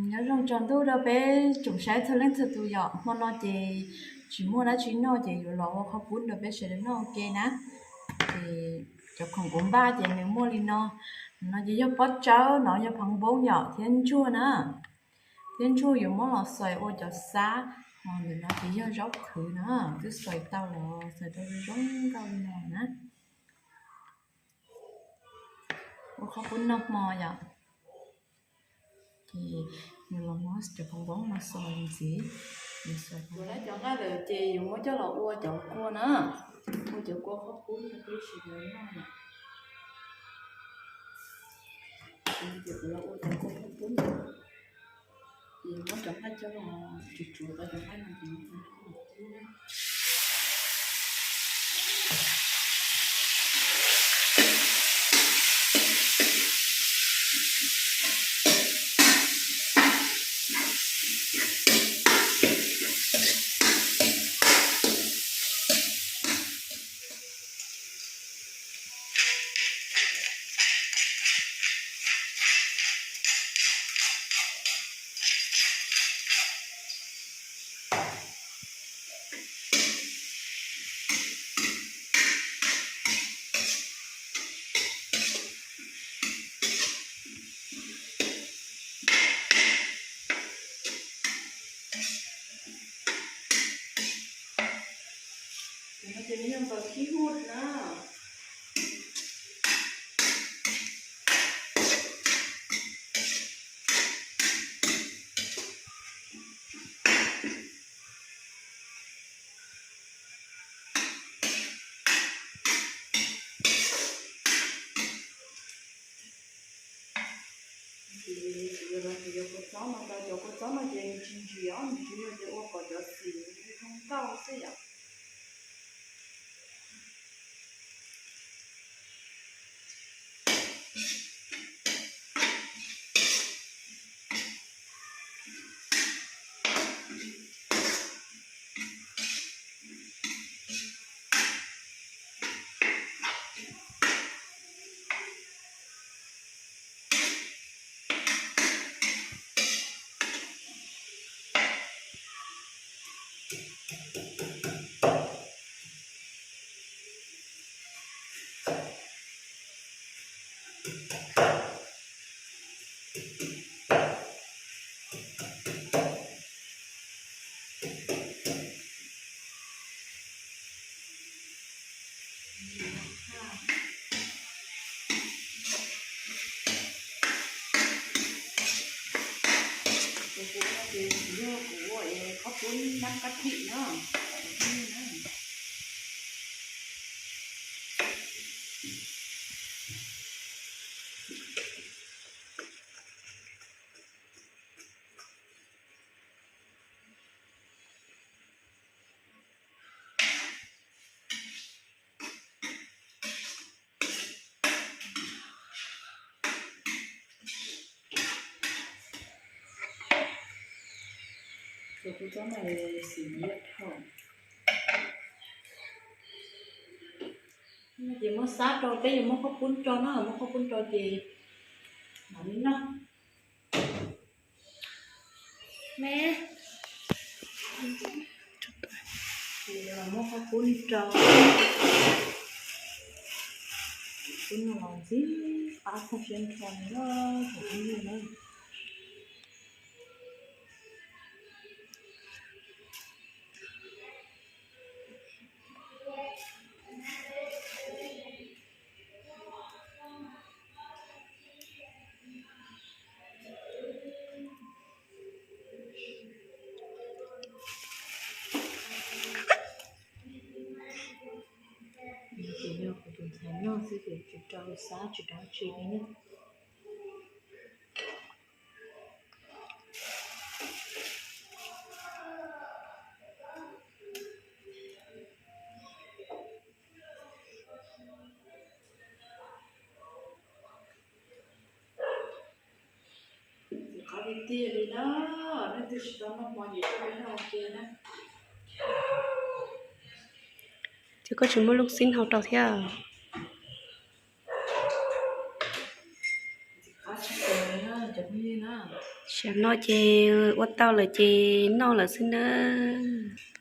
Nyob zoo tsaus ntuj rau peb tsoom saib txhua leej txhua tus yom. Hmo no ces tsis muaj dab tsi noj ces yuav los ua qhob pub rau peb sawv daws noj ua ke na. Ces cov khoom kuv npaj ces nws muaj li no. No ces yog pob tsawb, no yog phav npoob yom, thiab ntsuag na. Thiab ntsuag yuav muab los xaws ua cov xab. Ho ntawm no ces yog zaub qhwv na, twb xaws tau los xaws tau zoo nkauj li no na. Ua qhob pub noj hmo yom. Ces nws los muab cov phav npoob no xaws ntxiv. Nws xaws tau cov nqaij lawm ces yuav muab coj los ua cov kua na, ua cov kua qhob pub rau peb sawv daws noj yom. Ces kuv los ua cov kua qhob pub na, ces muab cov nqaij coj los tsuav tsuav tau cov nqaij no ces Tus no ces nws yog npawg khib huj na. Ces kuv yuav los kuv yuav kua txob no rau, cov kua txob no ces nws tsis ntsim os, nws tsuas yog tias ua kom cov xim zoo nkauj xwb yom. Kuv ua ces kuv yog kuv ua es qhob pub nab kab thim no. Kuv txob no xim liab dhau. Ces muab xab rau, peb yuav muab qhob pub rau no, muab qhob pub rau ces mam li noj. Me, ces los muab qhob pub rau, pub no los ntxim qab tag siab nrho li na, thaum pib na. Ces yog kuv tus ntxhais noj xwb ces tsis rau xab tsis rau tsi li na. Qab tiag tiag li na, nej twb tsis tau noj hmo ces coj peb noj ua ke na. Ces koj tsis muab lub xib hau rau thiab. Qab tshaj plaws li na cov phooj ywg na. Tam sim no ces ua tau lawm ces noj lawm xwb nawb.